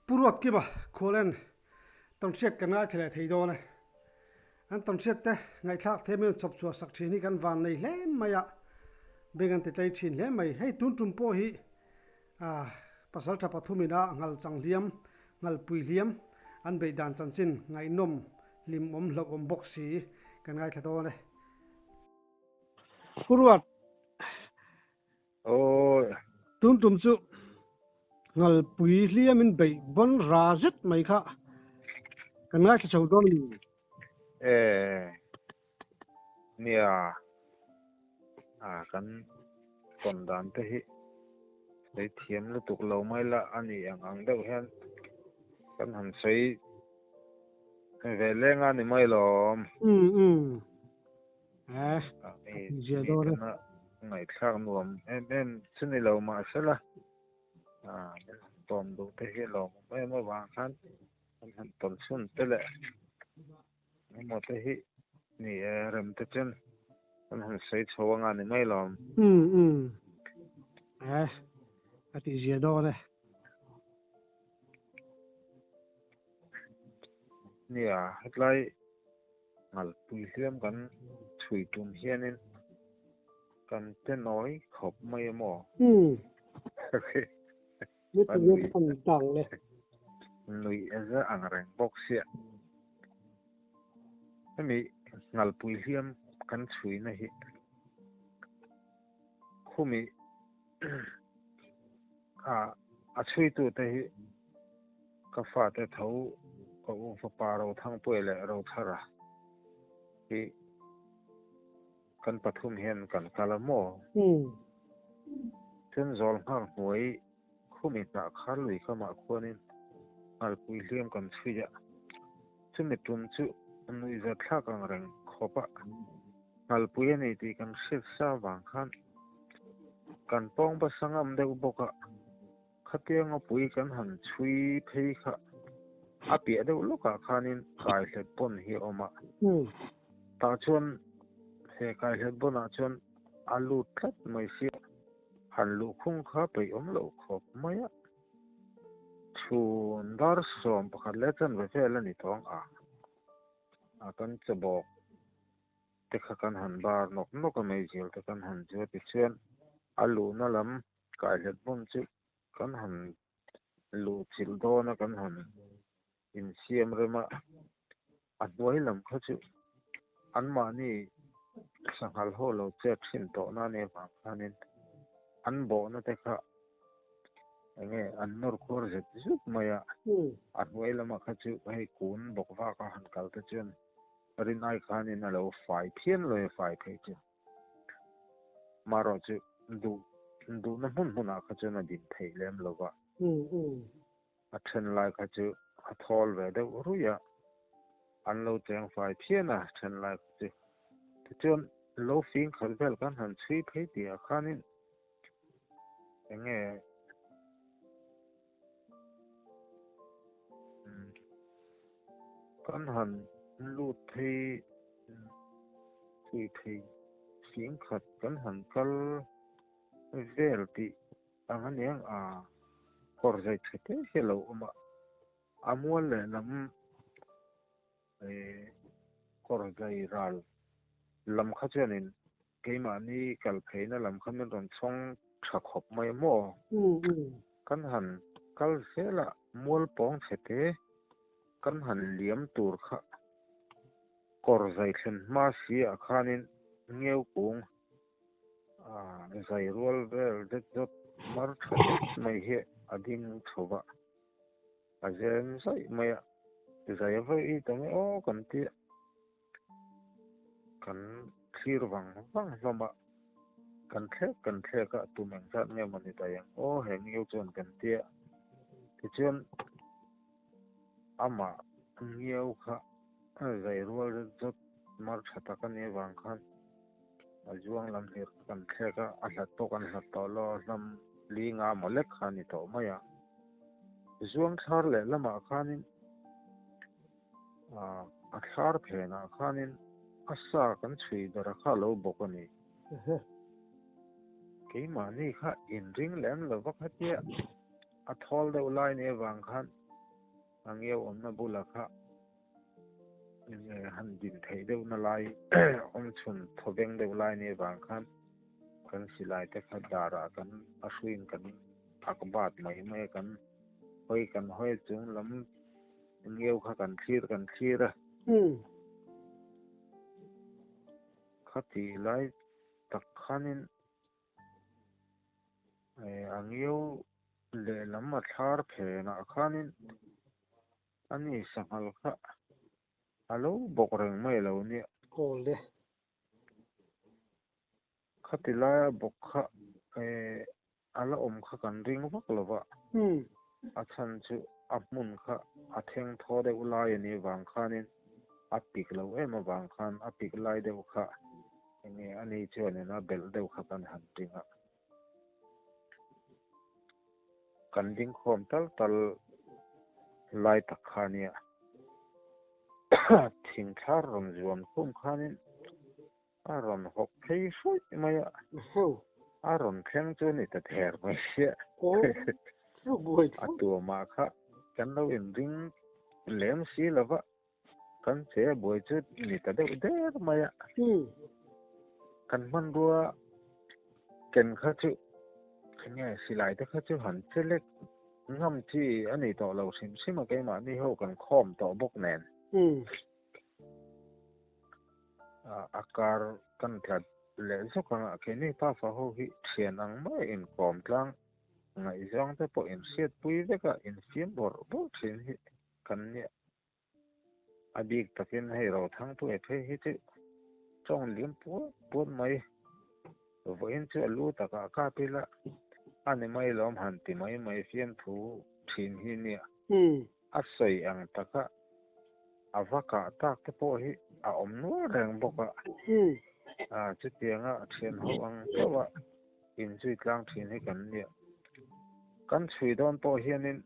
Pu Ruatkima khual en tawnhriat kan ngaithla leh thei dawn e. An tawnhriat te ngaihthlak thei mai an chawp chhuah sak thin hi kan van nei hle mai a, beng an ti tlei thin hle mai. Hei tun tum pawh hi pasal tha pathumin a ngal chang hliam, ngal pui hliam an beih dan chanchin ngaihnawm hlimawm hlauhawm bawk si kan ngaithla dawn e. Pu Ruat. Awi. Tun tum chu Ngalpui hliamin beih bawn ra zet mai kha kan ngaithla chho dawn a ni. E, nia, a kan tawn dan te hi sawi thiam lutuk lo mai la a ni ang ang deuh hian kan han sawi ve leng a ni mai lawm. Umm umm. Eh, zia dawn e. Ngaihthlak nuam em em chu ni lo mahsela min han tawm duh te hi lawmawm em avang khan kan han tawn chhun te leh engemaw te hi ni e rem te chuan kan han sawi chho anga ni mai lawm. Umm umm. Eh, a tih zia dawn e. Nia, hetlai Ngalpui hliam kan chhui tum hianin kan te nawi khawp mai a maw? Umm. Nutling an tang le. Nuih a za ang reng bawk sia. Hemi ngalpui hliam kan chhuina hi khumi a chhuitute hi ka fate tho ka u fapa Rothangpuia leh Rothara hi kan pathum hian kan kal a maw? Chuan zawl nghak hnuai khumi hnah khar lui kamah khuanin ngalpui hliam kan chhui a, chumi tum chu nuihzat thlak ang reng khawp a ngalpui a ni tih kan hriat sa vang khan kan pawng basa ngam deuh bawk a. Khatianga pui kan han chhui phei kha a piah deuh lawkah khanin kaihlet pawn hi a awm a. Tah chuan he kaihlet pawnah chuan a lut tlat mai sia, han luhkhung kha peih awm loh khawp mai a. Chhun dar 11 leh chanve vel a ni tawng a, a kan che bawk. Te kha kan han bar nawk nawk a meizial te kan han zua tichuan a luhna lam Kaihlet bawm chu kan han luh chilh dawn a, kan han insiam rem a, a hnuai lam kha chu anmahni sanghal ho lo chet thin tawh na nia vang khanin an bawhna te kha enge an nawr khuar zet zut mai a, a hnuai lamah kha chu hei kun bawk vak a han kal te chuan rinai khanin a lo fai phian lo e fai phei chu. Marawh chu duh duhna hmun hmunah kha chuan a din theih lem lo va. A then lai kha chu a thawl ve deuh ruih a, an lo cheng fai phian a then lai kha chu. Tichuan lo fing khat vel kan han chhui phei tihah khanin eng nge Kan han lut phei thui thei fing khat kan han kal vel tih ang a niang a, kawr zai tha te hi a lo awm a, a mual lehlam kawr zai ral lam kha chuanin Keimahni kal pheina lam kha min rawn chhawng tha khawp mai maw? Kan han kal zel a, mual pawng chhe te kan han liam tur kha kawr zai thlen hma si ah khanin ngeu kung zai rual vel zet zawt mar tha zet mai hi a ding chho va, a zem zaih mai a, zai vawi ta mai aw kan ti a. Kan thlir vang vang hlawm a, kan thlek kan thlek a, tum engzat nge maw ni daih ang aw he ngiau chuan kan tia. Tichuan amah ngiau kha zai rual zet zawt mar tha tak a nih avang khan a zuang lam hlir kha kan thlek a, a hlat pawh kan hlat tawh lo, hlam li nga maw lek kha a ni tawh mai a. Zuang thlar leh lamah khanin A thlar phenah khanin a sa kan chhui ber kha a lo bawk a ni. Keimahni kha inring lem lo vak hetia a thawl deuh lai nih avang khan A ngeu awmna bulah kha han din theih deuhna lai awm chhun thawveng deuh lai nia vang khan kan silai te kha darah kan a hruiin kan ak bat mai mai a, kan hawi kan hawi a chung lam ngeu kha kan thlir kan thlir a. Khati lai tak khanin a ngeu Lehlam a thlar phenah khanin a ni sanghal kha a lo bawk reng mai lo nia. Aw le. Khati laia bawk kha a la awm kha kan ring vak lo va, a chhan chu a hmun kha a theng thaw deuh lai a nih vang khanin a pik lo em avang khan a pik lai deuh kha enge a ni chuanin a belh deuh kha kan han ring a. Kan ding khawm tal tal lai tak kha nia. Thingthlar rawn zuam khum khanin a rawn hawk phei hruih mai a, a rawn thleng chu ni ta ther mai sia. A tuamah kha kan lo inring lem si lo va, Kan che buai chu ni ta deuh der mai a. Kan hmanrua ken kha chu enge silai te kha chu han che lek ngam chi a ni tawh lo hrim hrim a keimahni ho kan khawm tawh bawk nen. A kar kan tla leh zawk ang a keini pafa ho hi thian ang mai inkawm tlang ngaihzawng te pawh inhriatpui vek a infiam bawrh bawrh thin hi kan nia. A bik takin hei Rothangpuia phei hi chu tawng liam puat puat mai. Vawiin chu a lu takah kap ila a ni mai lawm han ti mai mai fiamthu thin hi nia. A sawi ang taka a va kah tak te pawh hi a awm nual reng bawk a. Chutianga thianho ang chauha inzui tlang thin hi kan nia. Kan chhui dawn pawh hianin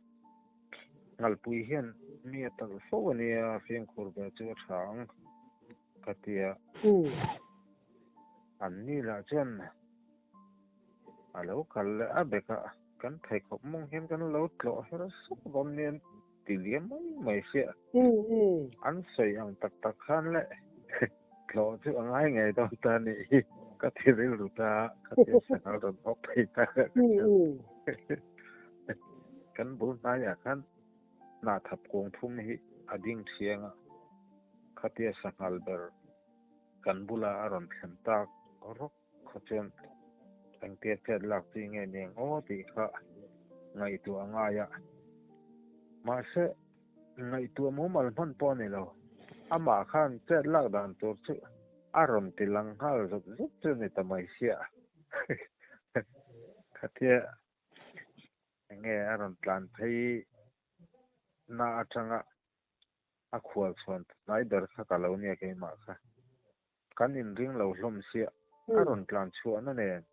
Ngalpui hian mi a talh fo a nia, fimkhur ve chu a tha ang ka ti a. An ni lah chuan a lo kal leh a bek a, kan pheikhawk mawng hian kan lo tlawh her sawk dawn nia an ti liam mai mai sia. An sawi ang tak tak khan le tlawh chu a ngai ngei dawn ta a nih hi ka ti rilru ta a, ka ti a sanghal rawn hawk phei ta ka ti a. Kan bul hnaiah khan hnahthap kung thum hi a ding thiang a, khatia sanghal ber kan bula a rawn thlen tak rawk kha chuan engtia chet lak chi nge ni ang aw tih kha ngaihtuah a ngai a. Mahse, ngaihtuah mumal hman pawh a ni lo. Amah khan chet lak dan tur chu a rawn ti lang nghal zut zut chu ni ta mai sia. Khatia enge a rawn tlan phei na atanga a khual chhuan hnai ber kha ka lo nia keimah kha. Kan inring lo hlawm sia a rawn tlan chhuahna nen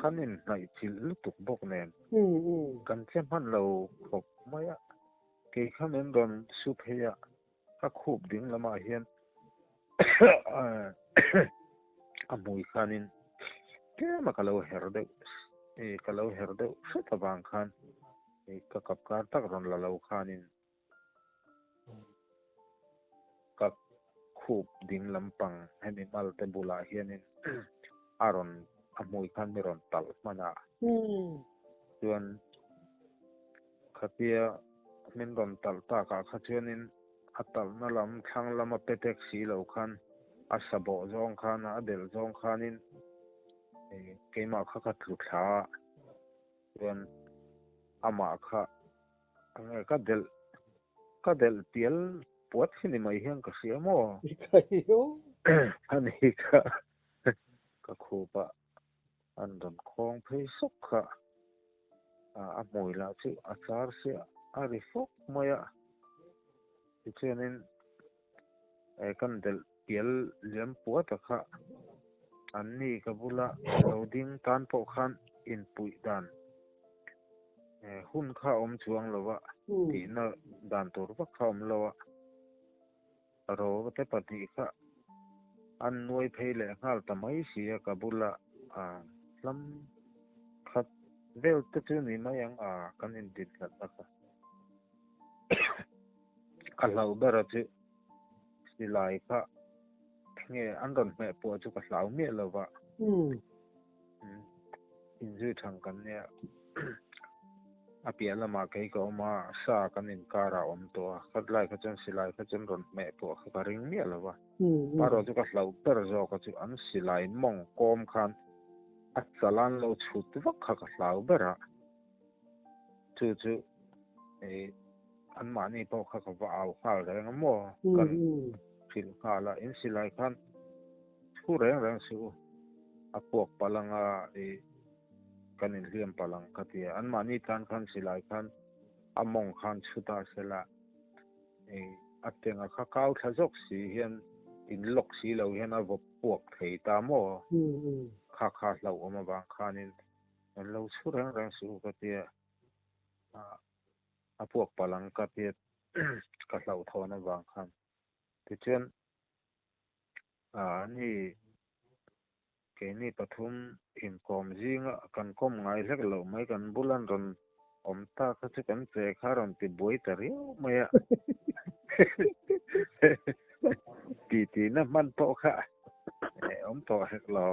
kan inhnaih chilh lutuk bawk nen kan che hman lo khawp mai a, kei kha min rawn su phei a, ka khup ding lamah hian a hmui khanin tlem a ka lo her deuh ka lo her deuh hret avang khan ka kap kar tak rawn la lo khanin Ka khup ding lampang hemi malte bulah hianin a rawn a hmui khan mi rawn talh hman a, chuan khatia min rawn talh takah kha chuanin a talhna lam thlang lama pe tek si lo khan a sa bawh zawng khan a delh zawng khanin keimah kha ka tlu thla a, chuan amah kha Enge ka delh ka delh pial puat hi ni mai hian ka hria maw? Ani kha ka khup a an rawn khawng phei sawk kha a hmui lah chu a char sia a ri fawk mai a, tichuanin kan delh pial liam puat a kha anni ka bula lo ding tan pawh khan inpuih dan hun kha a awm chuang lo a, tihna dan tur vak kha a awm lo a, ro te pahnih kha an nuai phei leh nghal ta mai si a ka bula hlam khat vel te chu ni mai ang a kan indin hlatna kha. Ka hlauh ber a chu silai kha nge an rawn hmeh pawh chu ka hlau miah lo va. Inzui thang kan nia. A piah lamah kei ka awm a, sa kan inkarah a awm tawh a, khatlai kha chuan silai kha chuan rawn hmeh pawh kha ka ring miah lo va. Erawh chu ka hlauh ber zawk a chu an silai mawng kawm khan a chal an lo chhut vak kha ka hlau ber a. Chu chu anmahni pawh kha ka va au nghal reng a maw? Kan hrilh nghal a, in silai khan thu reng reng suh u, a puak palh anga ih kan inhliam palh ang ka ti a. Anmahni tan khan silai khan a mawng khan chhut a sela ih a tenga kha kau thla zawk si hian in lawk si lo hian a vaw puak thei ta maw? Kha kha hlauhawm avang khanin An lo chhu reng reng suh u ka tia, a puak palh ang ka tia ka hlauhthawn avang khan. Tichuan ani keini pathum inkawm zinga kan kawm ngai hlek loh mai kan bul an rawn awm ta kha chu kan che kha rawn ti buai ta riau mai a. Titi na hman pawh kha awm tawh hek lo.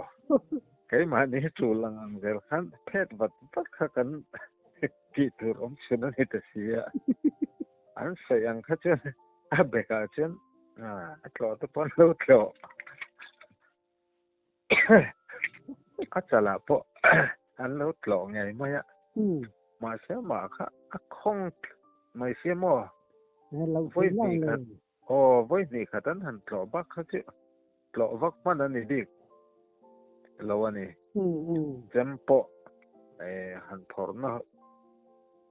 Keimahni tul ang ang zel khan phet vat vat kha kan tih tur awm chhun a ni ta si a. An sawi ang kha chuan a bekah chuan a tlawh te pawh an lo tlawh. A chalah pawh an lo tlawh ngei mai a. Mahse amah kha a khawng mai sia maw? Vawi hnih khat Aw, vawi hnih khat an han tlawh bak kha chu tlawh vak hman a ni bik lo a ni. Chem pawh han phawrhna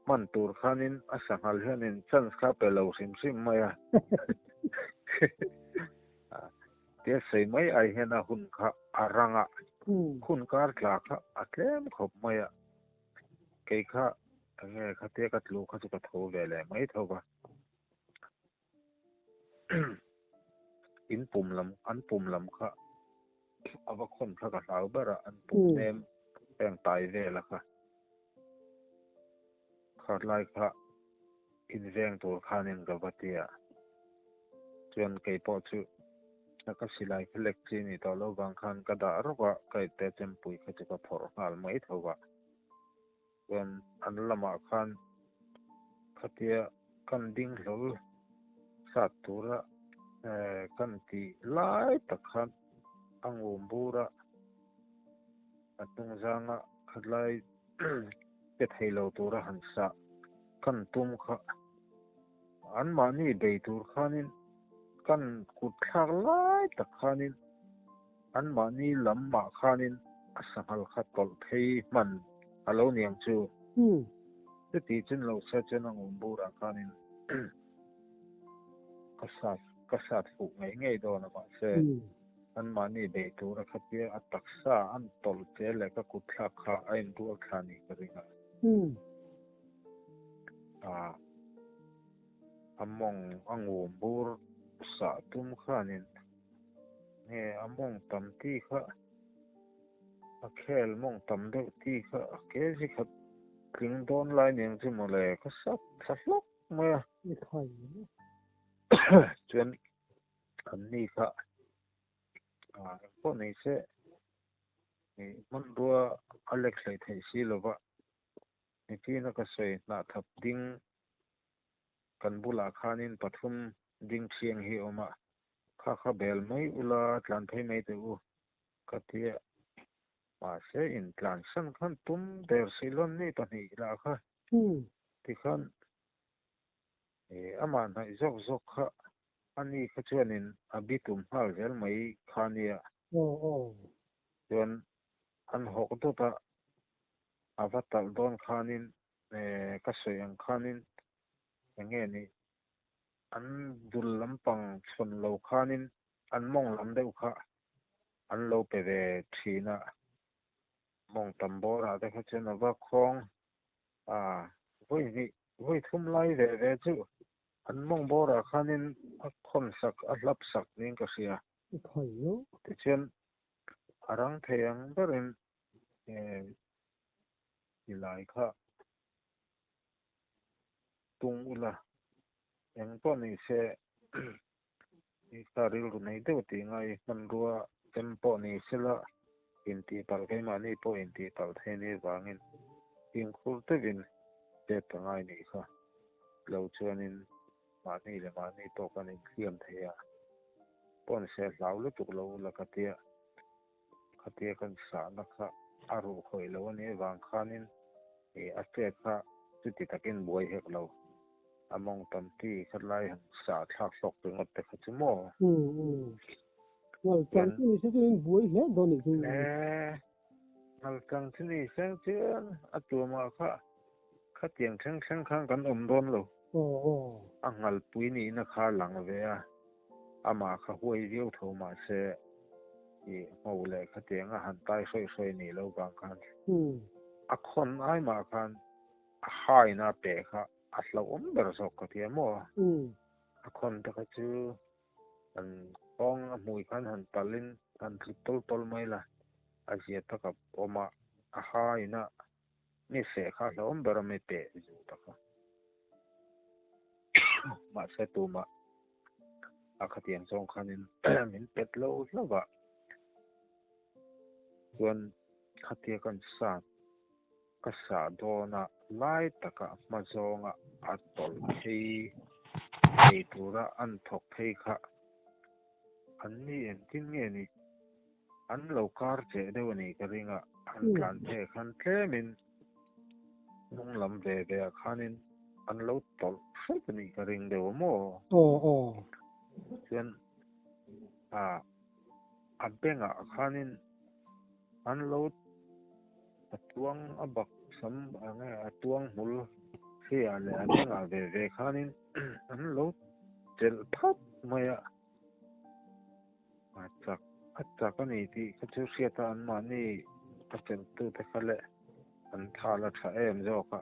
hman tur khanin a sanghal hianin chance kha pe lo hrim hrim mai a. Tia sawi mai ai hian a hun kha a rang a, hun kar tla kha a tlem khawp mai a. Kei kha enge khatia ka tlu kha chu ka tho ve leh mai tho va. In pum lam an pum lam kha a va khawn kha ka hlau ber a an pum nem heng tai vel a kha kha lai kha in veng tur khanin ka va ti a chuan kei pawh chu ka silai kha lek chi ni tawh lo vang khan ka dah rawk a ka ipte chempui kha chu ka phawrh nghal mai tho va. Chuan an lamah khan khatia kan ding hlawl sat tura kan tih lai tak khan a ngum bur a, a hnung zanga khatlai pe thei lo tura han sah kan tum kha anmahni bei tur khanin kan kut thlak lai tak khanin Anmahni lamah khanin a sanghal kha tawlh phei hman a lo niang chu. Chuti chin lo se chuan a ngum burah khanin ka sat ka sat fuh ngei ngei dawn a mahse anmahni beih tura khatia a taksa an tawlh che leh ka kut thlak kha a inrual thla ni ka ring a. A mawng a ngum bur sah tum khanin Nge a mawng tam ti kha a khel mawng tam deuh ti kha a ke zi khat tling dawn lai nen chu mawle ka sat thla hlawk mai a. Chuan an ni kha engpawh nei se hmanrua a lek hleih theih si lova nichina ka sawi hnahthap ding kan bulah khanin pathum ding thiang hi a awm a. Kha kha bel mai ula tlan phei mai teh u ka ti a, mahse in tlan san khan tum der sihlawn ni pahnih lah kha tikhan amah hnaih zawk zawk kha ani kha chuanin a bi tum nghal zel mai kha nia. Chuan an hawk dawt a, a va talh dawn khanin ka sawi ang khanin enge ni An dul lampang chhawn lo khanin an mawng lam deuh kha an lo pe ve thin a, mawng tam bawrah te kha chuan a va khawng a, vawi hnih vawi thum lai ve ve chu an mawng bawrah khanin a khawn sak a hlap sak niin ka hria. Tichuan a rang thei ang berin silai kha tung ula. Eng pawh ni se i ka rilru nei deuh tih ngai hmanrua chem pawh ni sela intihpalh keimahni pawh intihpalh thei ni vangin fimkhur deuhin chet ka ngai nih kha. Lo chuanin mahni leh mahni pawh kan inhliam thei a, pawn se hlau lutuk lo ula ka tia. Khatia kan sahna kha a ruh khawih lo a nih avang khanin ih a chet kha chuti takin buai hek lo. A mawng tam ti khat lai han sah thlak hlawk ringawt te kha chu maw? Umm. Ngal chang chu ni se chuan buai hle dawn nih chu. E, ngal chang chu ni se chuan a tuamah kha khatiang thleng thleng khan kan awm dawn lo. Aw aw. A ngalpui nihna kha lang ve a, amah kha huai viau tho mahse ih ngho leh khatiang a han tai hrawih hrawih nih loh vang khan a khawn ai mah khan a haina peh kha a hlauhawm ber zawk ka ti a maw? A khawn te kha chu han kawng a hmui khan han talin han tlu tawl tawl mai la, a zia tak a awm a, a haina mi feh kha a hlauhawm ber a mi peh zu ta kha. Mahse tumah a khatiang zawng khanin min pet lo hlauh a, chuan khatia kan sat Ka sah dawnah lai takah hma zawnga a tawlh phei thei tura an thawk phei kha an ni engtin nge ni? An lo kar cheh deuh a nih ka ring a, an tlan phei khan tlemin hnung lam ve ve ah khanin an lo tawlh hrep a nih ka ring deuh a maw? Aw aw. Chuan a bengah khanin an lo A tuang a bak sam ang e, a tuang hmul hriah leh a bengah ve ve khanin an lo chelh phawt mai a, a chak a chak a ni tih kha chu hriat a anmahni a chelhtute kha leh an thal a tha em zawk a,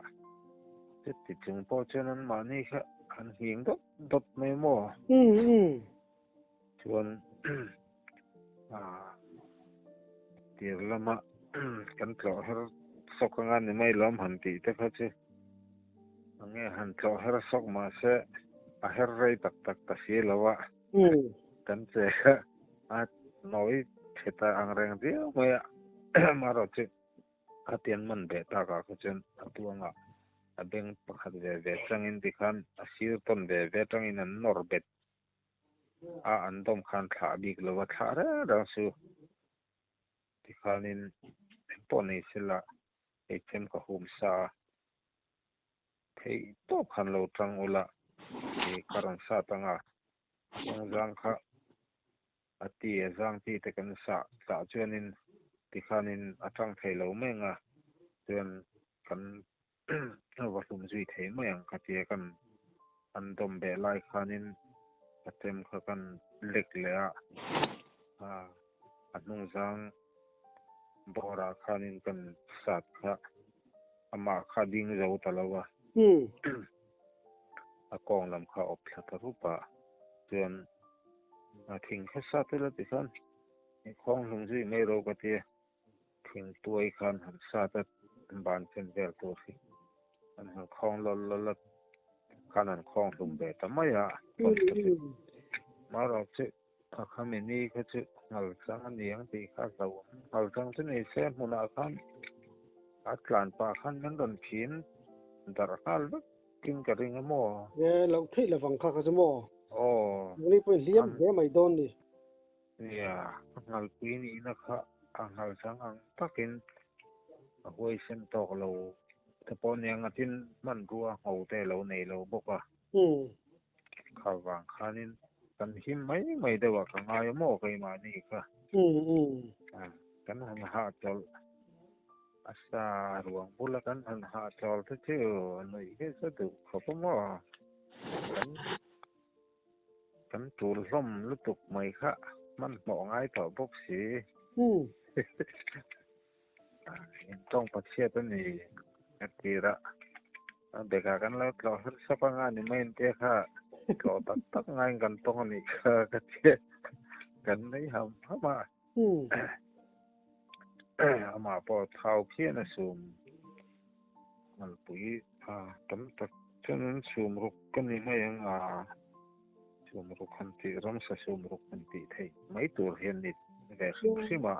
chuti chung pawh chuan anmahni kha an nghing dawt dawt mai maw? Chuan tir lama kan tlawh her sawk anga ni mai lawm han tih te kha chu enge han tlawh her sawk mahse a her rei tak tak ta si lo a, kan che kha a nawi tha ta ang reng viau mai a, amaherawhchu Khatian man ve takah kha chuan a tuangah a beng pakhat ve ve changin tikhan a sir tawn ve ve atangin an nawr bet a, an dawm khan thlah bik lo a, thlah reng reng chu tikhanin engpawh nei sela hei chem ka hum sa a, theih tawp khan lo tang ula ih ka rawn sat anga hnungzang kha A ti a zang ti te kan sah tah chuanin tikhanin a tang thei lo mai ang a, chuan kan va hlum zui thei mai ang ka tia kan an dawm beh lai khanin a chem kha kan lek leh a, a hnungzang bawrah khanin kan sat kha amah kha ding zo ta lo a, a kawng lam kha awp thla ta rup a, chuan A thing kha sat ila ti khan khawng hlum zui mai ro ka tia, thing tuai khan han sat a ban chen vel tur hi an han khawng lawlh lawlh a khan an khawng hlum ve ta mai a marawh chu a khami ni kha chu ngal chang a ni ang tih kha a hlauhawm ngal chang chu ni se hmunah khan a tlan pah khan min rawn phin darh nghal vek. King ka ring a maw? E, loh theih lovang kha ka chu maw? Aw. Nangni pawhin hliam hle mai dawn ni. Nia, a nghalpui nihna kha a nghal chang ang takin a huaisen tawk lo te pawh nia ngatin hmanrua ngho te lo nei lo bawk a. Kha vang khanin kan him mai mai deuh ah ka ngai a maw keimahni kha. Kan han hahchawlh. A sa ruang bula kan han hahchawl te chu nuih hi chu duh khawp a maw? Kan kan tul hlawm lutuk mai kha hmanhmawh ngai tawh bawk si. Intawng pachhiat a ni a tirah a bekah kan lo tlawh her sawk anga ni mai intia kha tlawh tak tak ngaiin kan tawng a nih kha ka tia kan nui ham ham a. Amah pawh thau phian a sum ngalpui a tam tak. Chuan an chhum ruk ka ni mai ang a, chhum ruk han tih ramsa chhum ruk han tih theih mai tur hian ni ve hrim hrim a.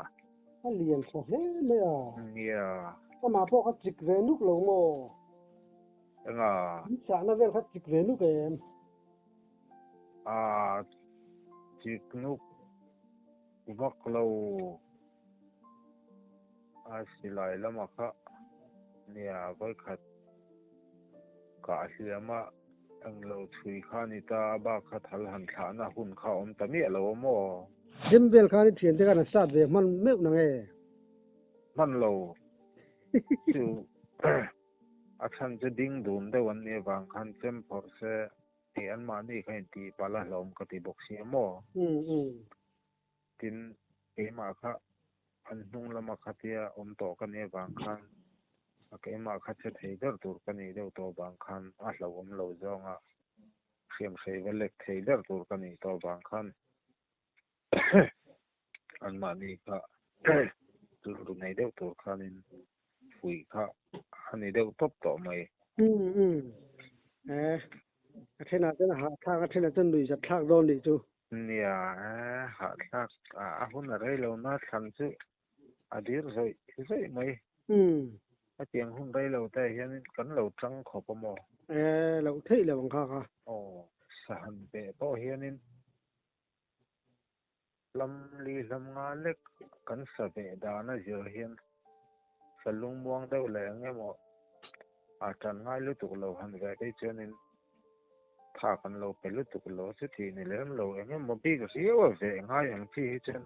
A lian tha hle mai a. Nia. Amah pawh kha chik ve nuk lo maw? Enga? In sahna vel kha chik ve nuk em? A chik nuk vak lo. A silai lamah kha nia vawikhat kah hliama englo chhui kha a ni ta, a bak kha thal han thlahna hun kha a awm ta miah lo a maw? Gym vel khan i thiante khan an sat ve hman meuh nang e? Hman lo chu a chhan chu ding dun deuh an nih avang khan chem phawrh se tih anmahni kha intih palh a hlauhawm ka ti bawk si a maw? Tin, keimah kha an hnung lama khatia awm tawh ka nih avang khan a keimah kha che thei ber tur ka nih deuh tawh avang khan a hlauhawm lo zawnga hriamhrei va lek thei ber tur ka nih tawh avang khan anmahni kha rilru nei deuh tur khanin fuih kha a ni deuh tawp tawh mai. Umm umm. Eh, a thenah chuan a hahthlak a thenah chuan nuihzat thlak dawn nih chu. Nia, hahthlak a hun a rei lo na thlan chu a dir zawih zawih mai. Umm. Hetiang hun rei lo te hianin kan lo tang khawp a maw? Eh, loh theih lo ang kha kha. Aw, sahan ve pawh hianin Hlam li hlam nga lek kan sa ve dan a zir hian sa lungmuang deuh leh eng emaw a tan ngai lutuk lo han ve phei chuanin tha kan lo pe lutuk lo a chuti ni lem lo eng emaw bik riau a ve ngai ang chi hi chuan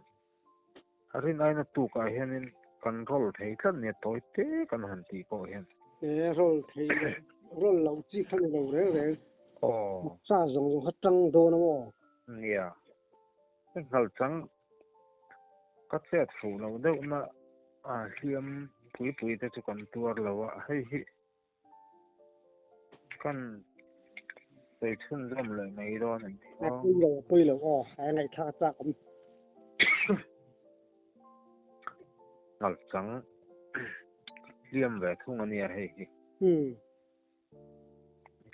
a rin aina tukah hianin kan roll thei tlat nia tawi te kan han tih pawh hian. E roll thei lo roll loh chi kha ni lo reng reng. Aw. Sa zawng zawng kha tang dawn a maw? Nia. Ka nghal chang ka chet fuh lo deuh na a hliam pui pui te chu kan tuar lo a, hei hi kan sawi chhunzawm leh mai dawn an ti aw. Pui lo pui lo aw, a ngaihthlak a chak awm. Nghal chang hliam ve thung a nia hei hi.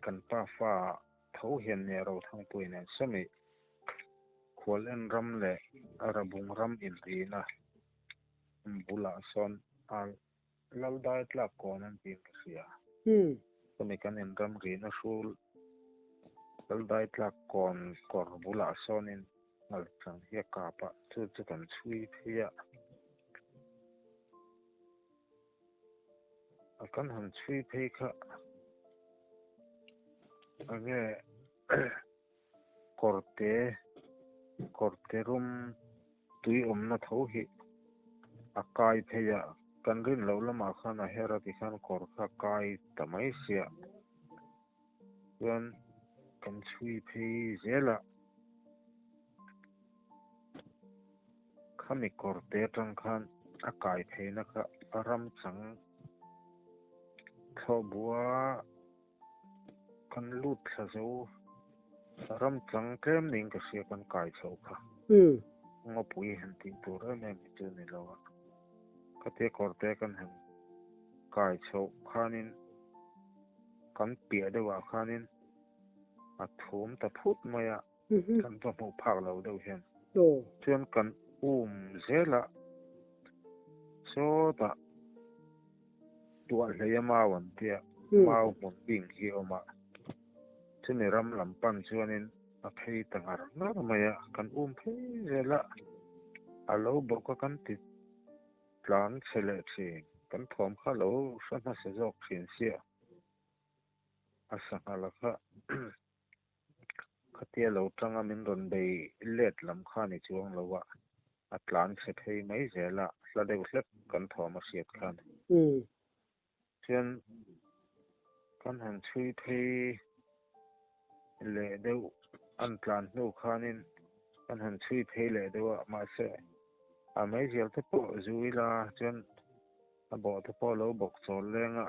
Kan pa fa tho hian nia Rothangpui nen sawmi Khualen ram leh Rabung ram inrina bulah sawn a lal dai tlak kawn an tiin ka hria. Sawmi kan inram rina hrul lal dai tlak kawn kawr bulah sawnin ngalchang hi a kap a, chu chu kan chhui phei a. A kan han chhui phei kha enge kawrte kawrte rum tui awmna tho hi a kai phei a, kan rin loh lamah khan a her a tikhan kawr kha a kai ta mai sia chuan kan chhui phei zel a. Khami kawrte atang khan a kai theihna kha ram chang thlawhbua kan lut thla zo ram chang tlem niin ka hria kan kai chho kha. Ngawpui han tih tur em em hi chu ni lo a. Khatia kawrte kan han kai chhoh khanin kan piah deuhah khanin a thum ta phut mai a. Kan va hmuh phak lo deuh hian. Chuan kan um zel a, sawtah tuah hlei a mau an tia, mau hmun bing hi a awm a, chumi ram lam pan chuanin a phei ta ngar ngar mai a, kan um phei zel a, a lo bawk a kan ti tlan chhe leh thin, kan thawm kha lo hre hmasa zawk thin sia, a sangha kha Khatia lo tanga min rawn bei let lam kha ni chuang lo a, a tlan chhe phei mai zel a, hla deuh hlek kan thawm a hriat khan. Chuan kan han chhui phei leh deuh an tlan hnu khanin kan han chhui phei leh deuh a, mahse a meizial te pawh zu ila chuan a bawh te pawh a lo bawk chawl leng a.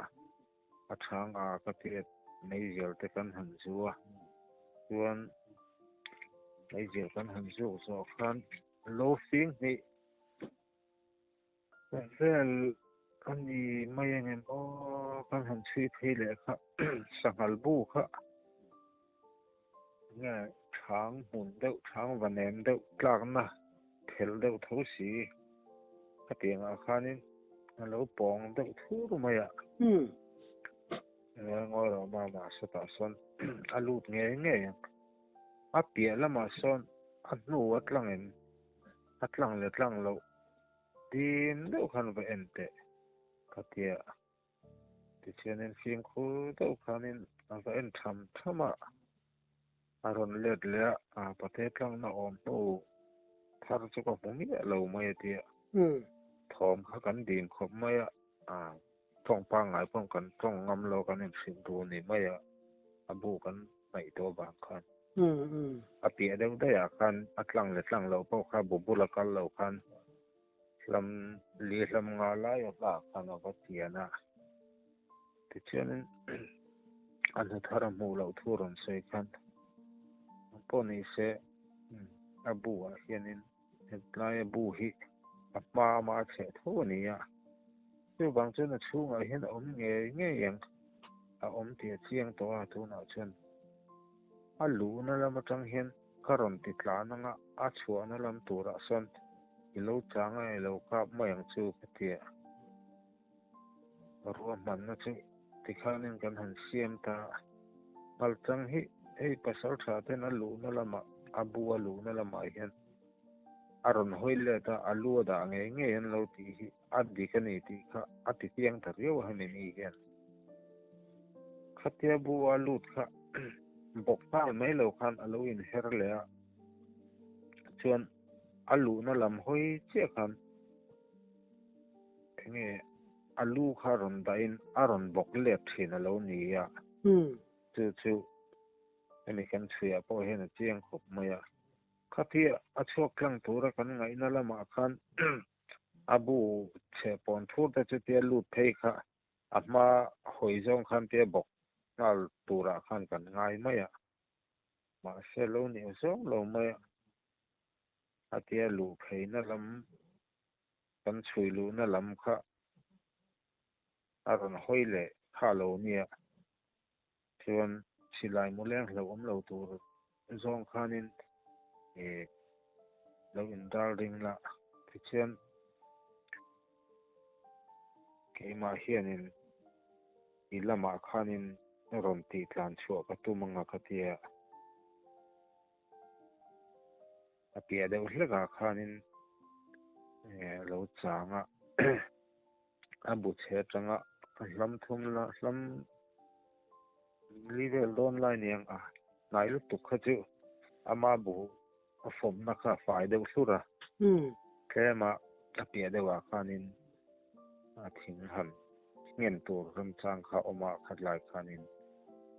A chhang a ka tiat meizial te kan han zu a, chuan meizial kan han zuk zawh khan lo fing hnih vel A ni mai angem aw, kan han chhui phei leh kha sanghal bu kha nge thang hmun deuh thang va nem deuh tlakna phelh deuh tho si khatiangah khanin a lo pawng deuh thur mai a. Ngawi rawh mama sawtah sawn a lut ngei ngei ang. A piah lamah sawn a hnu a tlangin a tlang leh tlang loh Dim deuh khan va en teh ka tia. Tichuanin fimkhur deuh khanin a va en tham tham a, a rawn let leh a, a pate tlangna awm hnu thar chu ka hmu miah lo mai a tia. Thawm kha kan dim khawp mai a, tawng pangngai pawh kan tawng ngam lo kan inhrilh duh ni mai a, a bu kan hnaih tawh vang khan. A piah deuh daihah khan a tlang leh tlang loh pawh kha bu bula kal lo khan hlam li hlam nga lai a hmaah khan a va chian a. Tichuanin a hnu thar a hmuh loh thu rawn sawi khan pawh ni se a bu ah hianin hetlai a bu hi a hma ama a chheh tho a ni a. Chuvang chuan a chhungah hian a awm ngei ngei ang a awm tih a chiang tawh a tunah chuan. A luhna lam atang hian ka rawn ti tlan anga a chhuahna lam turah sawn i lo chang a i lo kap mai ang chu ka ti a. Ruahmanna chu tikhanin kan han siam ta a. Nghalchang hi hei pasal tha ten a luhna lamah a bu a luhna lamah hian a rawn hawi let a, a lu a dah ngei ngei an lo tih hi a dik a ni tih kha a ti chiang ta riau a hemi ni hian. Khatia bu a lut kha bawk nghal mai lo khan a lo inher leh a, chuan a luhna lam hawi chiah khan enge a lu kha rawn dahin a rawn bawk let thin a lo ni a, chu chu hemi kan chhuiah pawh hian a chiang khawp mai a. Khatia a chhuak tlang tura kan ngaihna lamah khan a bu chhe pawn thur te chu tia lut phei kha a hma hawi zawng khan tia bawk nghal turah khan kan ngai mai a, mahse lo nih zawng lo mai a, a tia luh pheina lam kan chhui luhna lam kha a rawn hawi leh kha lo nia, chuan silai mu leng hlauh awm lo tur zawng khanin ih lo indal ring la tichuan keimah hianin i lamah khanin rawn tih tlan chhuah ka tum anga ka tia a piah deuh hlekah khanin a lo chang a a bu chhe atanga a hlam thum la hlam li vel dawn lai niang a hnai lutuk kha chu ama bu a fawmna kha a fai deuh hlur a tlema a piah deuhah khanin a thing han nghen tur remchang kha awm a khat lai khanin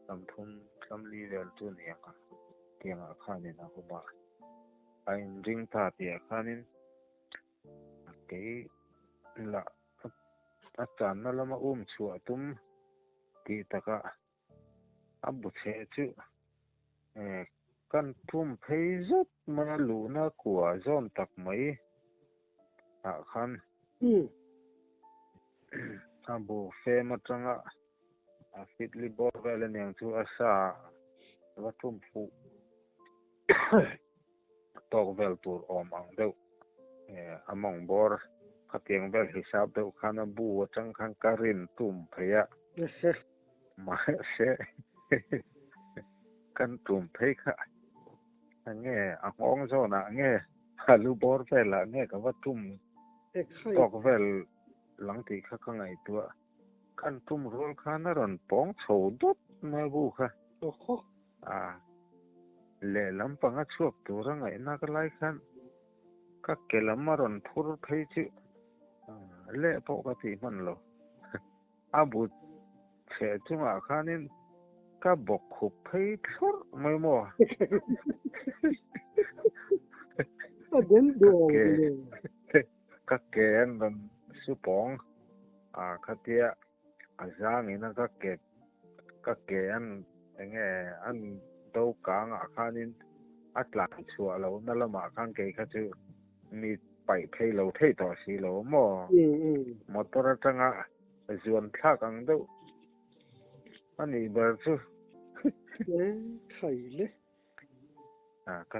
hlam thum hlam li vel chu niang a tiangah khanin a awm a a inring ta tihah khanin Kei lah a channa lama um chhuah tum tih takah a bu chheh chu kan thum phei zet mai a luhna kua zawn tak mai ah khan a bu fem atanga a fitli bawr vel aniang chu a sa va thum fuh. Tawk vel tur awm ang deuh a mawng bawr khatiang vel hisap deuh khan a bu atang khan ka rin tum phei a, mahse kan tum phei kha enge a nghawng zawnah nge a lu bawr velah nge ka va tum tawk vel lang tih kha ka ngaihtuah. Kan tum rual khan a rawn pawng chho dawt mai bu kha. A lehlam panga chhuak tura ngaihna ka lai khan ka ke lam a rawn phur phei chu leh pawh ka tih hman lo. A bu chheh chungah khanin ka bawk khup phei thlawrh mai maw. A den duh Ka ke an rawn su pawng a khatia a zangin a ka ke ka ke an enge an do kangah khanin a tlan chhuah lohna lamah khan kei kha chu mi paih phei lo thei tawh si lo maw? Motor atanga zuan thlak ang deuh a nih ber chu. Khai le. Ka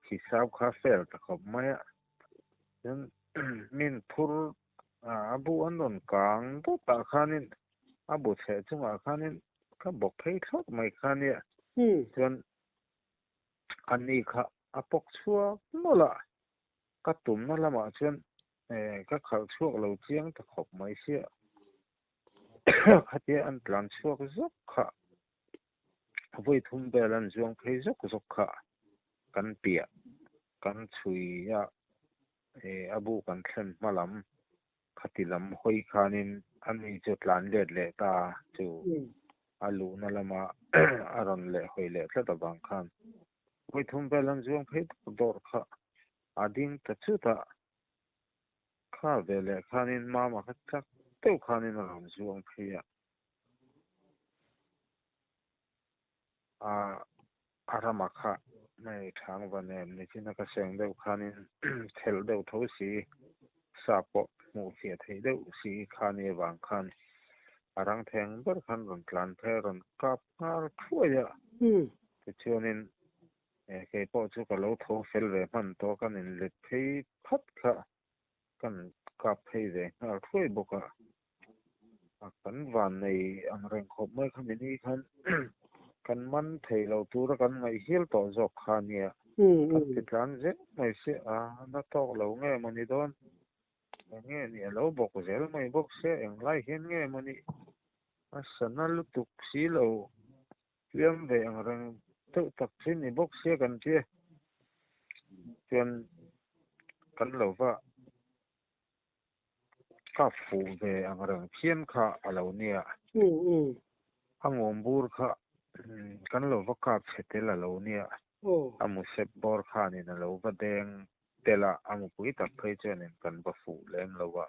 hisap kha fel ta khawp mai a. Chuan min phur a bu an rawn kang dawtah khanin a bu chheh chungah khanin ka bawk phei thlawt mai kha nia. Chuan a ni kha a pawk chhuak nawlh a, ka tumna lamah chuan ka khalh chhuak lo chiang ta khawp mai sia. Khatia an tlan chhuak zawk kha vawi thum vel an zuang phei zawk zawk kha kan piah kan chhui a, a bu kan thlen hma lam khati lam hawi khanin a ni chu tlan let leh ta chu a luhna lama a rawn leh hawi leh tlat avang khan vawi thum vel an zuang phei dawr dawr kha a ding ta chutah kha veleh khanin mama kha chak deuh khanin a rawn zuang phei a. A a rama kha hei thang va nem nichin a ka seng deuh khanin thelh deuh tho si sa pawh hmuh fiah theih deuh si kha ni avang khan a rang theng ber khan rawn tlan phei a rawn kap nghal thuai a. Tichuanin kei pawh chu ka lo tho fel ve hman tawh kan inlet phei phat kha kan kap phei ve nghal thuai bawk a. A kan van nei ang reng khawp mai kha mini khan kan man thei lo tura kan ngaih hial tawh zawk kha nia. Kan ti tlan zel mai se a na tawk lo nge maw ni dawn? Eng nge ni a lo bawk zel mai bawk se englai hian nge maw ni? A sana lutuk si lo hliam ve ang reng deuh tak chu ni bawk sia kan tia chuan kan lo va Ka fuh ve ang reng phian kha a lo nia. A ngawm bur kha kan lo va kap chhe tel a lo nia. A mu sep bawr khanin a lo va deng tel a, a mupui tak phei chuanin kan va fuh lem lo a.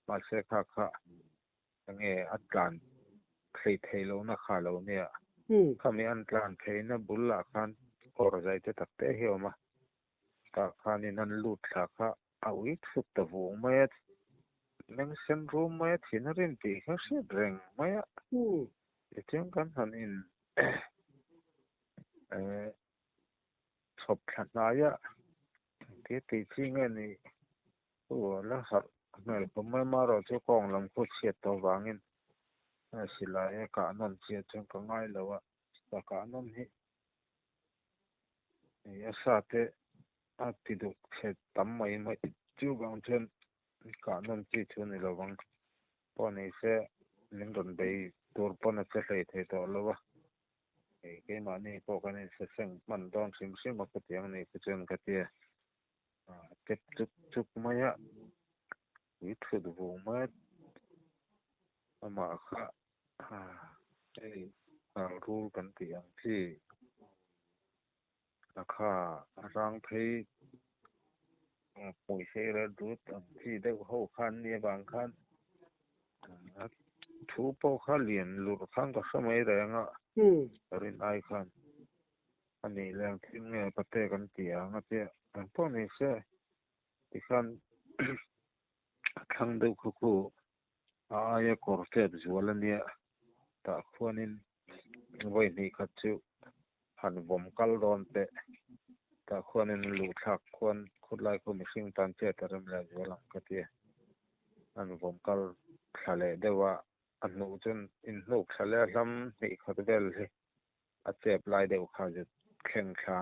Mahse kha kha enge a tlan thei thei lohna kha a lo nia. Khami an tlan theihna bulah khan kawr zai te tak te hi a awm a. Tah khanin an lut thla kha a ui thut ta vung mai a, meng sen rum mai a thin a rin tih kha hriat reng mai a. Tichuan kan han in chhawp thla hnai a, engtia tih chi nge ni chu la harh hmel khawp mai marawh chu kawng lam khu chhiat tawh vangin silai a kah nawn chiah chuan ka ngai lo a, ka kah nawn hi a sa te a ti duh chhe tam mai mai chuvang chuan kah nawn chi chu a ni lovang pawh ni se min rawn bei tur pawn a che hlei thei tawh lo a, hei keimahni pawh kan insaseng hman dawn hrim hrim a khutiang ni kha chuan ka ti a, a tep chuk chuk mai a, ui thut vung mai a, amah kha hei rul kan tih ang chi. A kha a rang phei hmui sei ret rut ang chi deuh ho khan nia vang khan a thu pawh kha lian lurh khan ka hre mai reng a rin ai khan a nih leh ang thil nge pate kan ti ang a tia ang pawh ni se tikhan a thlang deuh khu khu a aia kawr tep zual a nia tah khuanin vawi hnih khat chu han vawm kal dawn teh. Tah khuanin luh thlak khuan khutlai khu mihring tan chet a rem leh zual ang ka ti. An vawm kal thla leh deuh a, a hnuh chuan inhnuk thla leh a hlam hnih khat vel hi a chep lai deuh kha zet thleng thla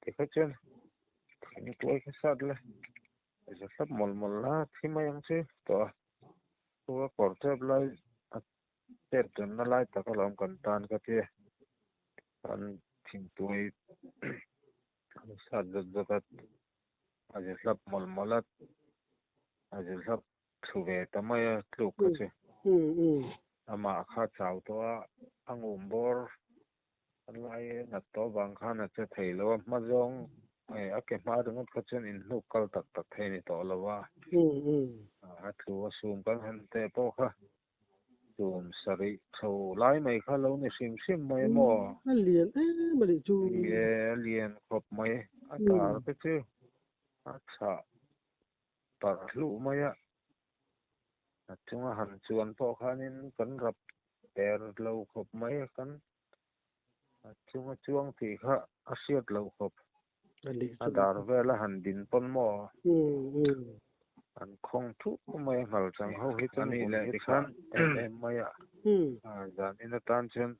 ti kha chuan thing tuai kha sat la za hlap mawlh mawlh la thi mai ang chu tawh a. Chu a kawr chep lai a Chet dunna lai tak alawm kan tan ka ti. Kan thingtuai an sat zawt zawt a, a zi hlap mawlh mawlh a, a zi hlap thlu ve ta mai a tluk kha chu. Amah kha chau tawh a, a ngum bawr a lai nat tawh vang khan a che thei lo a, hma zawng a ke hma ringawt kha chuan inhnuk kal tak tak thei a ni tawh lo a, a tlu a sum kan han teh pawh kha Tum sarih chho lai mai kha lo ni hrim hrim mai maw? A lian em a nih chu. Ni e, a lian khawp mai. A tar te chu. A chhah parh hluh mai a, a chunga han chuan pawh khanin kan rap der lo khawp mai a, kan a chunga chuang tih kha a hriat loh khawp. A dar vela han din pawn maw? An khawng thup mai a, nghalchang ho hi chuan vun hi chhah em em mai a, zanin atan chuan.